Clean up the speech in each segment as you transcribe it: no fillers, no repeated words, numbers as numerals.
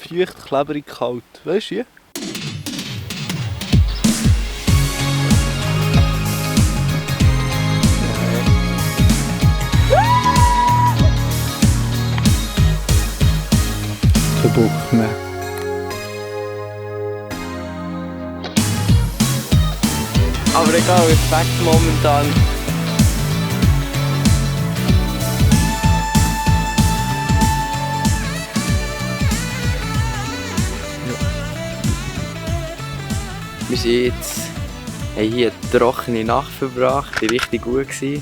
feucht, klebrig, kalt. Weißt du wie? Kein Bock mehr. Aber egal, Respekt momentan. Wir sind jetzt, haben hier eine trockene Nacht verbracht, die richtig gut war.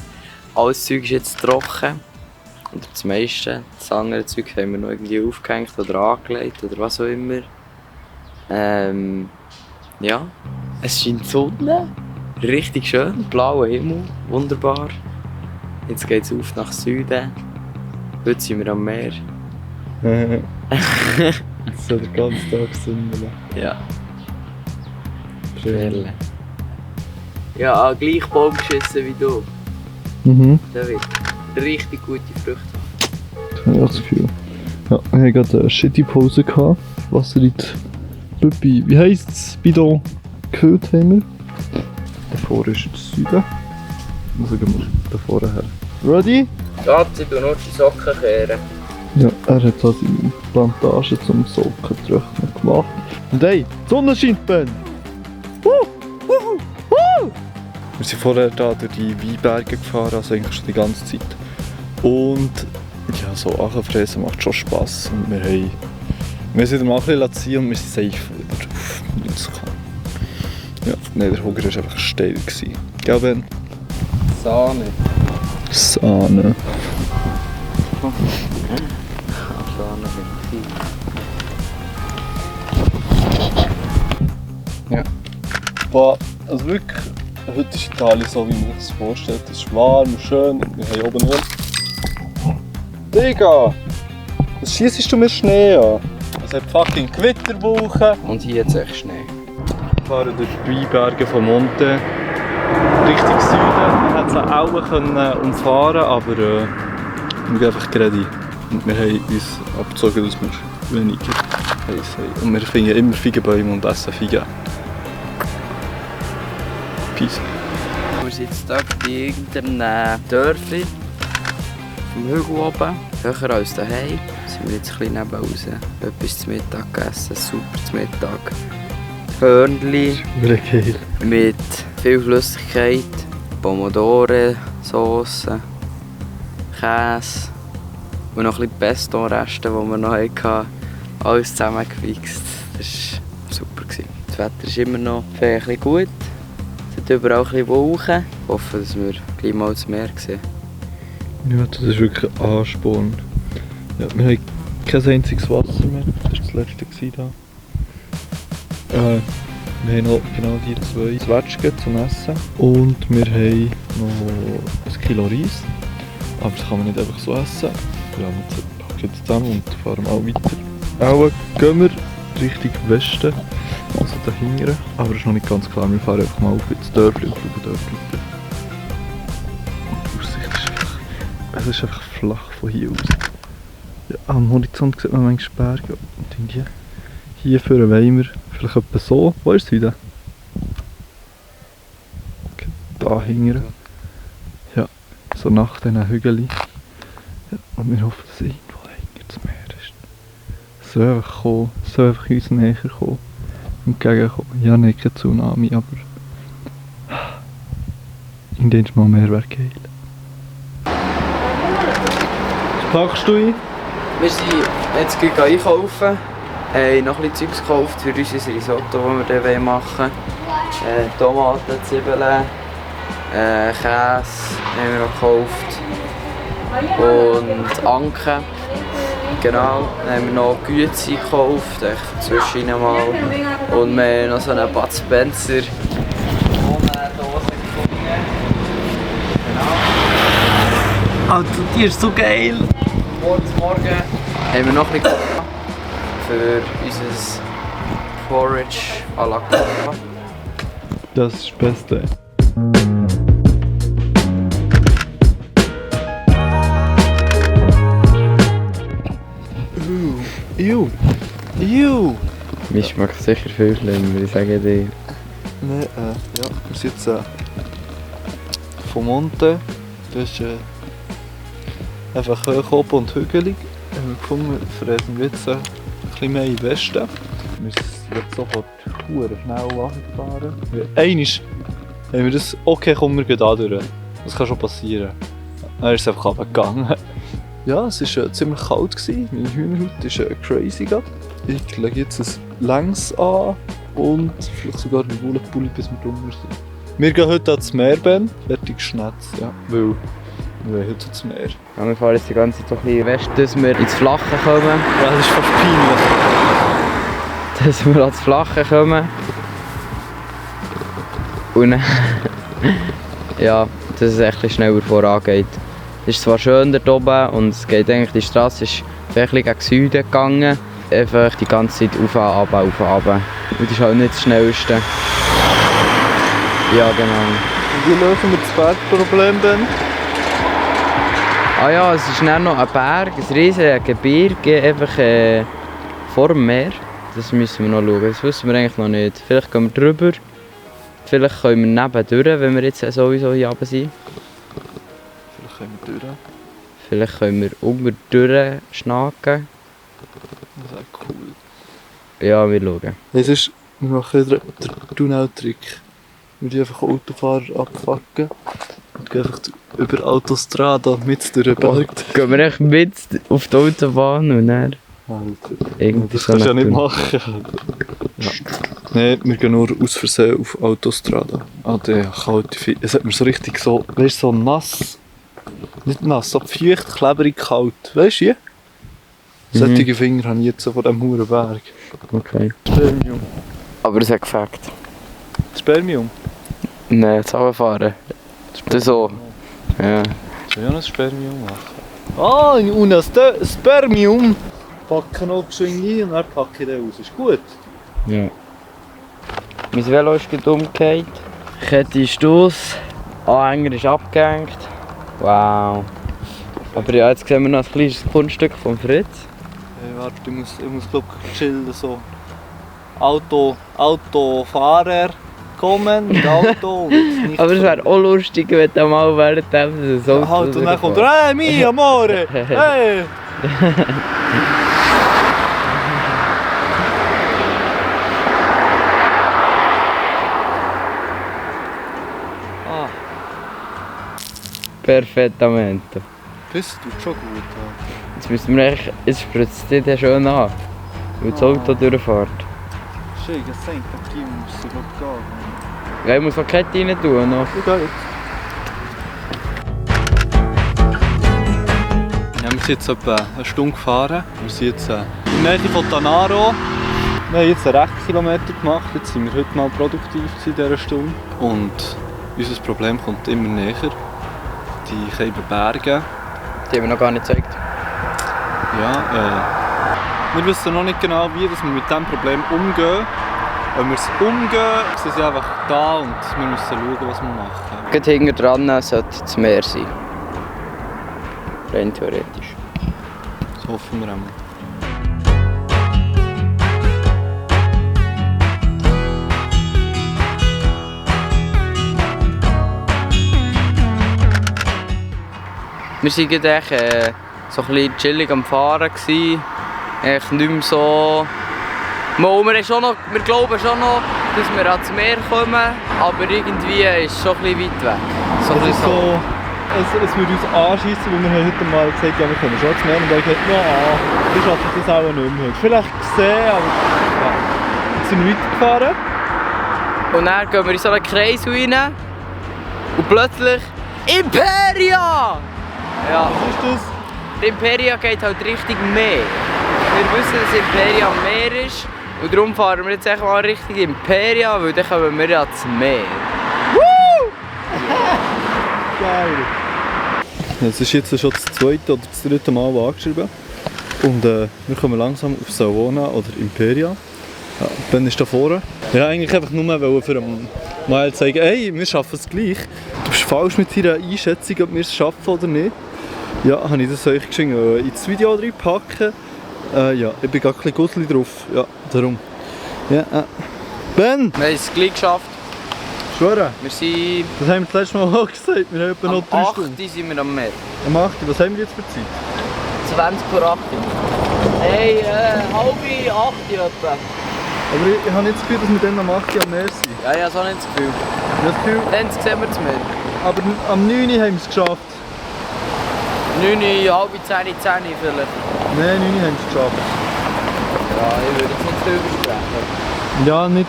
Alles Zeug ist jetzt trocken. Und das meiste, das andere Zeug haben wir noch irgendwie aufgehängt oder angelegt oder was auch immer. Ja, es scheint die Sonne. Richtig schön, blauer Himmel, wunderbar. Jetzt geht es auf nach Süden. Heute sind wir am Meer. So den ganzen Tag Sonne. Ja. Perle. Ja, gleich Baum geschissen wie du. Der wird richtig gute Früchte haben. Ich habe das Gefühl. Ja, wir hatten gerade eine shitty Pause gehabt. Wasser in die Lübbe, wie heisst es? Bidon gekühlt haben wir. Davor ist der Süden. Also gehen wir da vorne her. Ready? Schatz, ich tue nur die Socken kehren. Ja, er hat so seine Plantage zum Socken trocknen gemacht. Und hey, die Sonne scheint, Ben! Wir sind vorher da durch die Weinberge gefahren, also eigentlich schon die ganze Zeit. Und ja, so Achenfräsen macht schon Spass. Und wir haben uns wieder mal ein bisschen ziehen und wir sind safe wieder auf Luzern. Ja, nein, der Hunger war einfach steil. Gell, Ben? Sahne. Sahne. Sahne mit Vieh. Ja. Boah, also wirklich, heute ist Italien so, wie man sich das vorstellt. Es ist warm und schön und wir haben oben nur... Digga! Was schiessest du mir Schnee an? Es hat fucking Gewitterwochen. Und hier hat es echt Schnee. Wir fahren durch die Weinberge von Monte Richtung Süden. Wir hätten es auch umfahren können, aber wir gehen einfach gerade. Und wir haben uns abgezogen, dass wir weniger heiß haben. Und wir finden immer Feigenbäume und essen Feigen. Peace. Wir sind jetzt hier bei irgendeinem Dörfli vom Hügel oben, höher als daheim. Sind wir jetzt ein bisschen nebenan raus. Etwas zum Mittag gegessen, super zum Mittag. Hörnli Geil. mit viel Flüssigkeit, Pomodore-Sauce, Käse und noch ein bisschen Pesto-Reste, die wir noch hatten. Alles zusammengemixt. Das war super. Das Wetter ist immer noch ein bisschen gut. Es hat überall ein bisschen Wolken. Ich hoffe, dass wir gleich mal das Meer sehen. Ja, das ist wirklich ein Ansporn. Ja, wir haben kein einziges Wasser mehr. Das war das letzte da. Wir haben noch genau die 2 Zwetschgen zum Essen. Und wir haben noch 1 Kilo Reis. Aber das kann man nicht einfach so essen. Wir haben jetzt zusammen und fahren auch weiter. Auch gehen wir Richtung Westen, also dahinter. Aber es ist noch nicht ganz klar, wir fahren einfach mal auf ins Dörfli und schauen dort weiter. Und die Aussicht ist einfach, es ist einfach flach von hier aus. Ja, am Horizont sieht man manchmal Berge und hier vorne wollen wir vielleicht etwa so. Wo ist es wieder? Okay, da hinten. Ja, so nach diesen Hügeln. Ja, und wir hoffen, dass irgendwo hinter das Meer ist. Es soll einfach kommen, es soll einfach uns näher kommen. Entgegenkommen. Ja, nicht kein Tsunami, aber irgendwann mal mehr wäre geil. Was packst du ein? Wir sind jetzt gleich einkaufen. Haben noch ein bisschen Zeugs gekauft für unser Risotto, das wir machen wollen. Tomaten, Zwiebeln, Käse haben wir noch gekauft. Und Anken. Genau. Dann haben wir noch Güte gekauft, zwischendurch mal. Und wir haben noch so einen Bud Spencer Dose gefunden. Genau. Alter, die ist so geil! Morgen haben wir noch ein bisschen für unser Porridge à la Coca. Das ist das Beste. Ew. Juhu! Mir schmeckt sicher viel schlimmer, würde ich sagen dir. Nee, ja, wir sind jetzt vom Monte. Das ist einfach hoch oben und hügelig. Haben wir gefunden, wir verreisen jetzt ein bisschen mehr in den Westen. Wir sind jetzt sofort verdammt schnell angefahren. Einmal haben wir das, okay, kommen wir gehen da durch. Das kann schon passieren. Dann ist es einfach runtergegangen. Ja, es war ziemlich kalt. Meine Hühnerhaut ist crazy. Ich lege jetzt ein längs an und vielleicht sogar einen Wollenpulli, bis wir drunter sind. Wir gehen heute ans Meer, Ben. Fertig geschnetzt, ja. Weil wir wollen heute ans Meer. Ja, wir fahren jetzt die ganze Zeit so ein bisschen west, dass wir ins Flache kommen. Ja, das ist fast peinlich. Dass wir ans Flache kommen. Und dann, ja, dass es ein bisschen schneller vorangeht. Es ist zwar schön dort oben und es geht eigentlich, die Straße ist ein bisschen gegen Süden gegangen. Einfach die ganze Zeit auf, ab, auf, ab. Und das ist halt nicht das Schnellste. Ja, genau. Und wie lösen wir das Bergproblem, Ben? Ah ja, es ist dann noch ein Berg, ein riesiges Gebirge, einfach vor dem Meer. Das müssen wir noch schauen, das wissen wir eigentlich noch nicht. Vielleicht gehen wir drüber, vielleicht können wir nebendurch, wenn wir jetzt sowieso hier oben sind. Vielleicht können wir durch. Vielleicht können wir unten durch schnacken. Das ist auch cool. Ja, wir schauen. Es ist, wir machen den Tunneltrick. Wir tun einfach Autofahrer abfucken und gehen einfach über Autostrada mit durch den Berg. Gehen wir echt mit auf die Autobahn und dann irgendwie das so kannst du ja nicht tun. machen. Ja. Nein, wir gehen nur aus Versehen auf Autostrada. Ah, der kalte Finger. Es hat mir so richtig so, weißt du, so nass. Nicht nass, so feucht, klebrig, kalt. Weißt du? Solche Finger habe ich jetzt so von diesem hohen Berg. Okay. Spermium. Aber es hat gefällt. Spermium? Nein, das Runterfahren. Das so. Ja. Ich will auch ein Spermium machen. Ah, und ein Spermium! Packen noch schön ein und dann packe ich den aus. Ist gut? Ja. Mein Velo ist gerade umgekehrt. Kette ist aus. Anhänger ist abgehängt. Wow. Aber ja, jetzt sehen wir noch ein kleines Kunststück von Fritz. Warte, ich muss glaub chillen so. Autofahrer kommen mit Auto und nicht. Aber es wäre auch lustig, wenn du mal während dem so. Ja, halt, und dann kommt er, hey, mi amore! Hey! Ah, Perfettamente. das tut schon gut. Jetzt müssen wir eigentlich, jetzt spritzt es dir schön an, weil das Auto durchfährt. Schön, ich denke, die müssen gehen. Ja, ich muss noch die Kette rein tun. Noch. Ja, wir sind jetzt etwa eine Stunde gefahren. Wir sind jetzt in der Nähe von Tanaro. Wir haben jetzt einen Rechtkilometer gemacht. Jetzt sind wir heute mal produktiv in dieser Stunde. Und unser Problem kommt immer näher. Die Keiben Berge. Die haben wir noch gar nicht gezeigt. Ja, wir wissen noch nicht genau, wie wir mit diesem Problem umgehen. Wenn wir es umgehen, sind sie einfach da und wir müssen schauen, was wir machen. Gerade hinten dran sollte das Meer sein. Rein theoretisch. Das hoffen wir einmal. Wir waren gerade so ein bisschen chillig am Fahren. Nicht mehr so... Wir glauben schon noch, dass wir ans Meer kommen, aber irgendwie ist es schon ein bisschen weit weg. So ein bisschen so. Es würde uns anschiessen, weil wir haben heute mal gesagt, ja, wir können schon ins Meer. Und dann gesagt, wir schaffen das auch nicht mehr. Vielleicht gesehen, aber ja. Jetzt sind wir weitergefahren. Und dann gehen wir in so einen Kreis rein und plötzlich Imperia! Ja. Was ist das? Die Imperia geht halt Richtung Meer. Wir wissen, dass Imperia am Meer ist und darum fahren wir jetzt echt mal Richtung Imperia, weil dann kommen wir ans Meer. Woo! Geil! Es ist jetzt schon das zweite oder das dritte Mal angeschrieben. Und wir kommen langsam auf Savona oder Imperia. Ja, Ben ist da vorne. Ja, eigentlich einfach nur für einen Mal zeigen, hey, wir schaffen es gleich. Du bist falsch mit deiner Einschätzung, ob wir es schaffen oder nicht. Ja, habe ich das euch geschenkt, ins Video reinpacken. Ja, ich bin gerade ein bisschen Gussli drauf. Ja, darum. Ja, Ben! Wir haben es gleich geschafft. Schwöre? Wir sind Das haben wir das letzte Mal auch gesagt. Wir haben etwa noch 3 am 8. Stunden. sind wir am Meer. Am 8. Was haben wir jetzt für Zeit? 20 vor 8. Hey, halb 8 etwa. Aber ich habe nicht das Gefühl, dass wir dann am 8. am Meer sind. Ja, ich habe so nicht das Gefühl. Ich habe das Gefühl, Dann sehen wir das Meer. aber am 9. haben wir es geschafft. 9, halb 10, 10 vielleicht. Nein, 9 haben wir es geschafft. Ja, ich würde jetzt nicht drüber sprechen. Ja, nicht,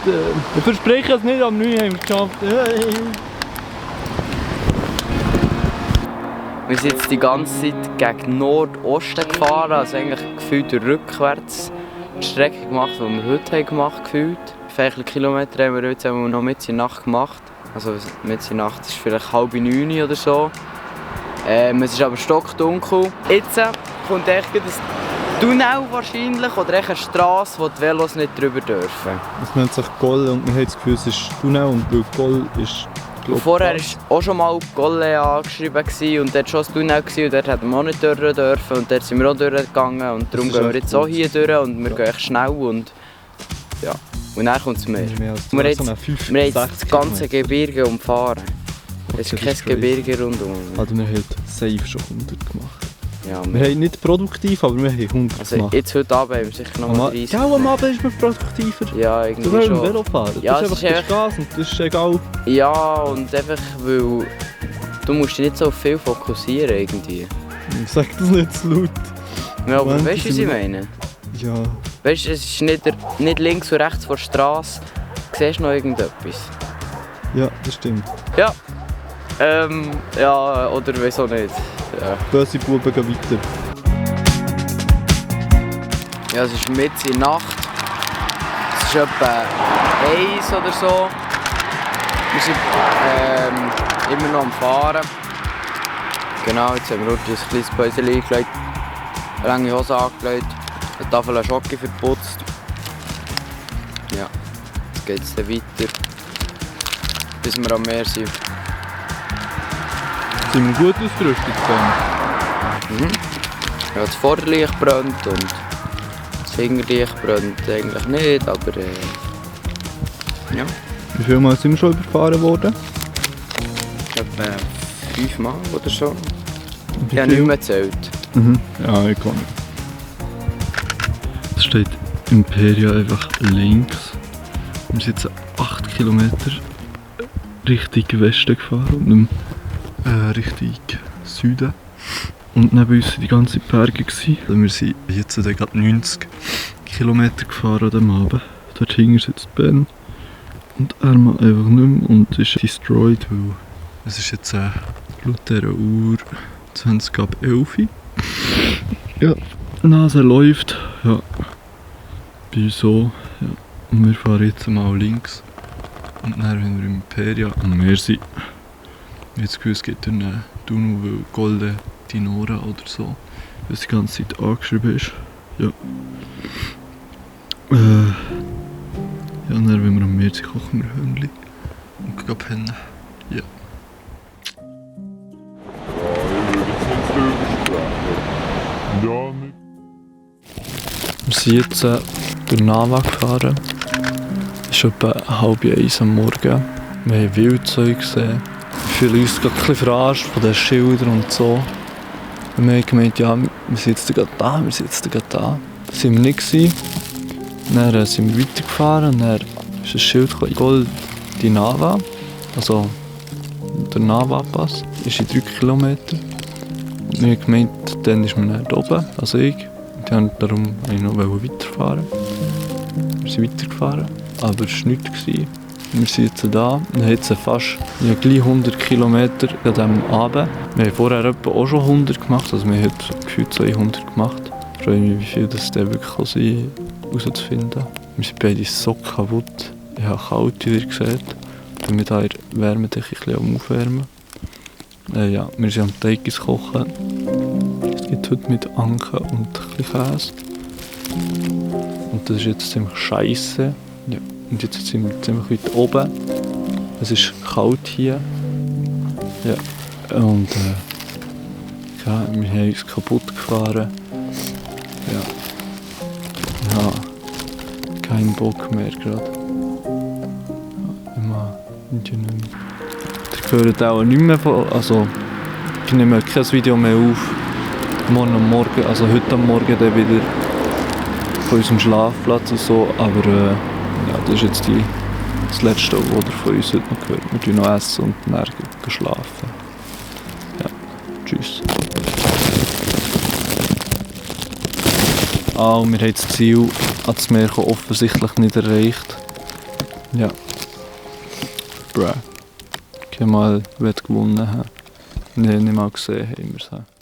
ich verspreche es nicht, am 9 haben wir es geschafft. Wir sind jetzt die ganze Zeit gegen Nordosten gefahren, also eigentlich gefühlt rückwärts die Strecke gemacht, die wir heute haben gemacht gefühlt. Wie viele Kilometer haben wir heute noch mit in der Nacht gemacht? Also mit in der Nacht ist vielleicht 8:30 oder so. Es ist aber stockdunkel. Jetzt kommt echt ein Tunnel wahrscheinlich oder eine Straße, wo die Velos nicht drüber dürfen. Es nennt sich Goll und wir haben das Gefühl, es ist Tunnel und weil Goll ist... Und vorher war auch schon mal Golle angeschrieben und dort war schon ein Tunnel und dort hätten wir auch nicht durch dürfen und dort sind wir auch durchgegangen und darum gehen wir jetzt auch hier durch und wir gehen echt schnell und ja. Und dann kommt es mehr. Wir haben jetzt das ganze Gebirge umfahren. Es ist kein Gebirge rundum. Also wir haben safe schon 100 gemacht. Ja, wir haben nicht produktiv, aber wir haben 100 also gemacht. Jetzt heute Abend haben wir sicher noch mal 30. Ja, am Abend ist man produktiver. Ja, irgendwie so schon. Velo fahren. Ja, das ist einfach Gas und das ist egal. Ja, und einfach, weil du musst dich nicht so viel fokussieren irgendwie. Ich sag das nicht zu laut. Ja, aber weißt du, was ich meine? Ja. Weißt du, es ist nicht links und rechts vor der Straße. Siehst du noch irgendetwas? Ja, das stimmt. Ja. Ja, oder wieso nicht? Ja. Böse Buben gehen weiter. Ja, es ist mitten in der Nacht. Es ist etwa 1 oder so. Wir sind immer noch am Fahren. Genau, jetzt haben wir heute ein kleines Päuschen eingelegt, eine lange Hose angelegt, eine Tafel Schoki verputzt. Ja, jetzt geht es dann weiter, bis wir am Meer sind. Sind wir gut ausgerüstet? Ja, das Vorderlicht brennt und das Hinterlicht brennt eigentlich nicht, aber ja. Wie viele Mal sind wir schon überfahren worden? Etwa 5 Mal oder so. Ich habe nicht mehr gezählt. Ja, ich kann nicht. Es steht Imperia einfach links. Wir sind jetzt 8 Kilometer Richtung Westen gefahren und nicht Richtung Süden. Und neben uns waren die ganze Berge. Also wir sind jetzt gerade 90 Kilometer gefahren am Abend. Dort hinten sitzt Ben. Und er macht einfach nicht mehr und ist destroyed, weil es ist jetzt laut dieser Uhr 20 ab 11. Ja, die Nase läuft. Ja, bei uns so. Ja. Und wir fahren jetzt mal links. Und dann, wenn wir im Imperia am Meer sind, jetzt gewusst, es gibt einen Tunnel, weil Golde Dinora oder so, was die ganze Zeit angeschrieben ist. Ja. Ja, und dann, wenn wir am Meer sind, kochen wir Hühnchen und gehen pennen. Ja. Wir sind jetzt durch Nava gefahren. Es ist etwa 12:30 am Morgen. Wir haben Wildzeug gesehen. Wir fühlen uns gerade ein bisschen verarscht von den Schildern und so. Und wir haben gemeint, ja, wir sind jetzt gerade da, wir sind jetzt gerade da. Das waren wir nicht gewesen. Dann sind wir weitergefahren und dann ist ein Schild Gold die Nava. Also der Nava-Pass ist in 3 Kilometern. Wir haben gemeint, dann ist man nicht oben, also ich. Darum wollte ich noch weiterfahren. Wir sind weitergefahren, aber es war nichts. Wir sind jetzt da, wir haben jetzt fast gleich 100 Kilometer an diesem Abend. Wir haben vorher etwa auch schon 100 gemacht, also wir haben heute gefühlt 200 gemacht. Ich freue mich, wie viel das dann wirklich sein herauszufinden. Wir sind beide so kaputt. Ich habe kalt, wie ihr seht. Ich bin mit der Wärmedecke ein bisschen am Aufwärmen. Ja, wir sind am Teigis kochen. Es gibt heute mit Anke und ein bisschen Käse. Und das ist jetzt ziemlich scheisse. Ja. Und jetzt sind wir ziemlich weit oben. Es ist kalt hier. Ja. Und ja, wir haben uns kaputt gefahren. Ja. keinen Bock mehr gerade. Immer nicht mehr. Ihr hört auch nicht mehr von, also ich nehme kein Video mehr auf. Morgen am Morgen, also heute am Morgen dann wieder von unserem Schlafplatz und so, aber ja, das ist jetzt das letzte, was ihr von uns heute noch gehört. Wir gehen noch essen und dann gehen schlafen. Ja, tschüss. Und wir haben das Ziel ans Meer offensichtlich nicht erreicht. Ja. Bruh. Ich habe mal gewonnen. Nein, nicht mal gesehen haben wir es.